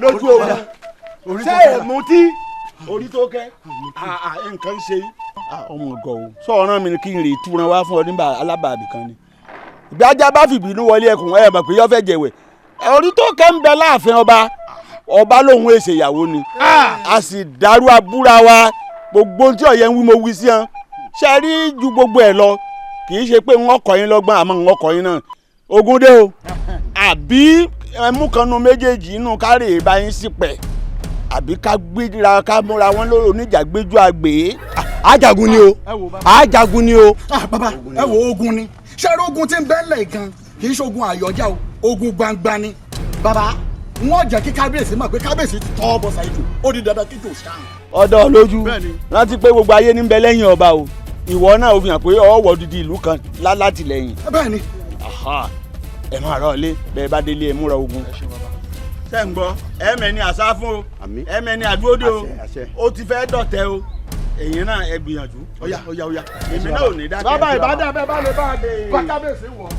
Lójú ogun ṣé èmú tí orí tó kẹ́ nǹkan ń ṣe yín. Ọmọ ọgọ o, sọ̀rọ̀ mi ni kí n rè túran wá fún ọ nígbà alábàábì kan ni. Ìgbájá bá fìbínú wọlé ẹkùn, ẹ mọ̀ pé yọ fẹ́ jẹ̀wẹ̀. Orí tó kẹ́ ń bẹ láàfin ọba, ọba lòun èsè ìyàwó ni, a sì dàrú abúra wa. Gbogbo tí ọ̀yẹ́ ń wí, mo wí sí hàn. Ṣe rí ju gbogbo ẹ̀ lọ, kì í ṣe pé wọ́n kọ́ yín lọ́gbọ́n, àmọ́ wọ́n kọ́ yín náà. Ogun dé o, àbí ẹmú kan nu méjèèjì inú kárè bá yín sí pẹ̀, àbí ká gbéra ká múra wọn lórí oníjà gbéjú àgbè. Ajagun ni o, ajagun ni o. Bàbá, ẹ wo, ogun ni. Ṣé ogun tí ń bẹ́ńlẹ̀ gan kì í ṣe ogun àyọjá o, ogun gbangba ni. Bàbá, wọ́n jẹ́ kí kábíyèsí mọ̀ pé kábíyèsí ti tọ́ bọ̀ ṣàìjò, ó di dandan kí jò ṣáà. Ọ̀dọ̀ lójú, rántí pé gbogbo ayé ní bẹ lẹ́yìn ọba o. Ìwọ náà, ó fi hàn pé ọwọ́ dídí ìlú kan látìlẹ́yìn. Bẹ́ẹ̀ni. Ẹ máa rọ ilé bẹ́ẹ̀ bá délé, ẹ múra ogun. Ṣé ń gbọ́? Ẹ mẹ́ni àṣà fún o, ẹ mẹ́ni àdúródé o. Ó ti fẹ́ dọ̀tẹ̀ o. Èyí náà, ẹ gbìyànjú. Ọ̀yá, ọ̀yá, ọ̀yá, èmi náà ò ní dákẹ́. Bàbá, ìbádà bẹ́ẹ̀ bá lè bá a bá kábíyèsí wọ̀.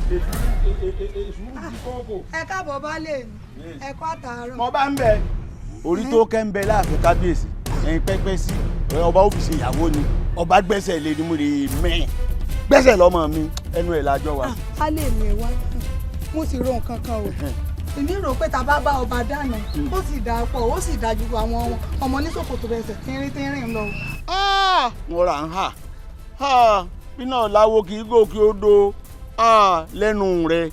Ẹ káàbọ̀, baálé mi, ẹ kú àtàárọ̀. Mo bá ń bẹ. Orí tó kẹ́ ń bẹ láàfin kábíyèsí, ẹ̀yin pẹ́pẹ́ sí ọba, ó fi ṣe ìyàwó ni. Ọba gbẹ́sẹ̀ lé ní mo lè mẹ́ gbẹ́sẹ̀ lọ́mọ mi, ẹnu ẹ̀ lájọ wa. Baálé mi, ẹ wá, mo sì ro nǹkan kan o. Èmi rò pé tá a bá bá ọba dáná, ó sì dáa pọ̀, ó sì dáa ju àwọn ọmọ oníṣòkòtò bẹsẹ̀ tínrín tínrín lọ. Mo rà ń hà bí náà láwo kì í gòkè odò lẹ́nu rẹ̀.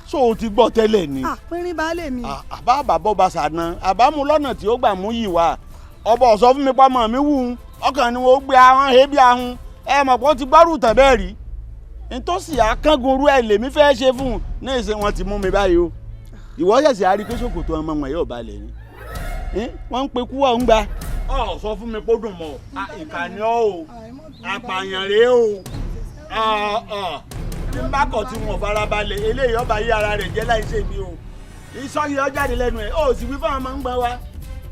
So o ti gbọ́ tẹ́lẹ̀ ni? Pínrín, baálé mi. Àbá àbábọ́ bá ṣàna àbámu lọ́nà tí ó gbà mú yìí wá. Ọba ọ̀sọ́ fún mi pamọ́ mi wù ú ọkàn ni wọ́n gbé ahọ́n hebi ahun. Ẹ mọ̀ pé ó ti gbárù tàn bẹ́ẹ̀ rí nítòsí akángunrú ẹ̀ lèmi fẹ́ ṣe fún un ní ìsìn. Wọn ti mú mi báyìí o. Ìwọ ṣẹ̀ṣẹ̀ á rí pé ṣòkòtò ọmọ wọn yóò balẹ̀ ni wọ́n ń pe kú ọ̀ ń gba. Ọ sọ fún mi kó dùn mọ́ ìkànnì ọ o, apààyàn rèé o. Tí n bá kọ̀ tí wọn farabalẹ̀, eléyìí ọba yí ara rẹ̀ jẹ́ láì ṣe mi o. Ìsọyìn ọ jáde lẹ́nu ẹ̀, ó sì wí fún àwọn ọmọ ń gbọ́n wa.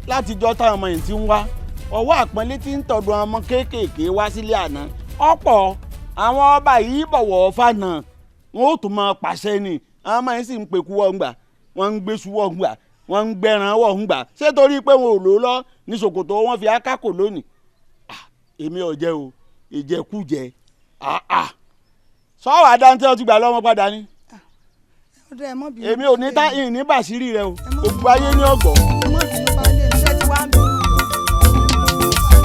Látijọ́ táwọn ọmọ yìí ti ń wá, ọwọ́ àpọ́nlé tí ń tọ̀dọ̀ ọmọ kéékèèké wá sílé àná ọ̀pọ̀. Àwọn ọba yìí bọ̀wọ̀ fànà, wọn ó tún máa pàṣẹ ni. Àwọn ọmọ yìí sì ń pekú wọ́n gbà, wọ́n ń gbésù wọ́n gbà, wọ́n ń gbẹran wọ́n gbà. Ṣé torí pé wọn ò lò ó lọ ní ṣòkòtò wọn fi akákò lónìí? Èmi ò jẹ́ o, ìjẹkújẹ sọ́wọ́ adáńtẹ́ ọtí gbà lọ́mọ padà ni. Èmi ò ní tá ìní bàṣírí rẹ o, gbogbo ayé ní ọgbọ. Ẹ má bínú.